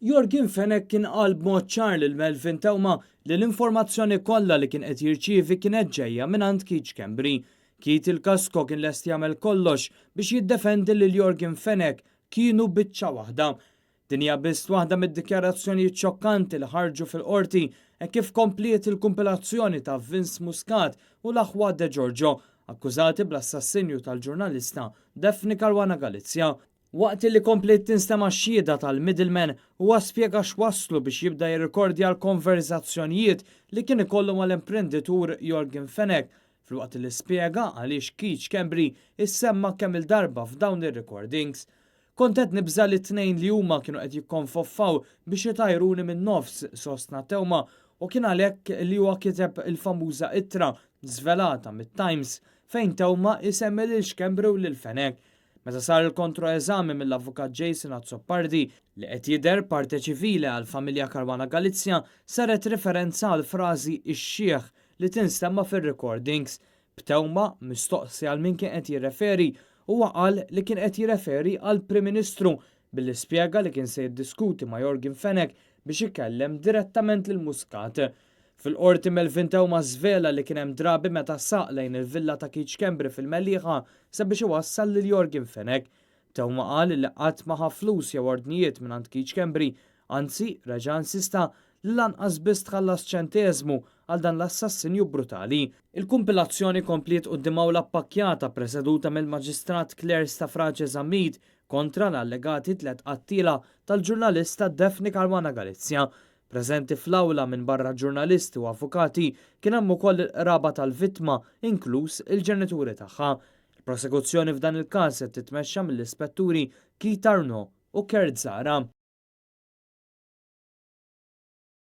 Yorgen Fenech kien qal b'mod ċar lil Melvin Theuma li l-informazzjoni kollha li kien qed jirċievi kienet ġejja mingħand Keith Schembri. Keith il-Kasco kien lest jagħmel kollox biex jiddefendi lil Yorgen Fenech, kienu biċċa waħda. Din hija biss waħda mid-dikjarazzjonijiet xokkanti li ħarġu fil-Qorti hekk kif kompliet il-kumpilazzjoni ta' Vince Muscat u l-aħwa De Giorgio, akkużati bl-assassinju tal-ġurnalista Daphne Caruana Galizia. Waqt li kompliet tinstema' x-xhieda tal-middleman, huwa spjega x'wasslu biex jibda jirrikordja l-konverżazzjonijiet li kien ikollu mal-imprenditur Yorgen Fenech, filwaqt li spjega għaliex Keith Schembri issemma kemm-il darba f'dawn ir-recordings. Kont qed nibża' li t-tnejn li huma kienu qed jikkonfoffaw biex itajruni min-nofs, sostna Theuma, u kien għalhekk li huwa kiteb il-famuża ittra żvelata mit-Times fejn Theuma jsemmi lil Schembri u lil Fenech. Meta sar il-kontroeżami mill-Avukat Jason Azzopardi, li qed jidher parte civile għall-familja Caruana Galizia, saret referenza għall-frażi ix-xiħ li tinstemma' fir-recordings. B'Theuma mistoqsi għal min kien qed jirreferi, huwa qal li kien qed jirreferi għall-Prim Ministru billi spjega li kien se jiddiskuti ma' Yorgen Fenech biex ikellem direttament lil Muscat. Fil-Qorti Melvin Theuma żvela li kien hemm drabi meta saq lejn il-villa ta' Keith Schembri fil-Mellieħa sabiex iwassal lil Yorgen Fenech. Theuma qal li qatt ma ħa flus jew ordnijiet mingħand Keith Schembri, anzi reġa' insista li lanqas biss tħallas ċenteżmu għal dan l-assassinju brutali. Il-kumpilazzjoni kompliet quddiem awla ppakkjata preseduta mill-Maġistrat Claire Stafrace Zammit kontra l-allegati tliet qattiela tal-ġurnalista Daphne Caruana Galizia. Preżenti fl-awla minbarra ġurnalisti u avukati kien hemm ukoll il-qraba tal-vittma inkluż il-ġenituri tagħha. Il-prosekuzzjoni f'dan il-każ qed titmexxa mill-Ispetturi Keith Arnaud u Kurt Zahra.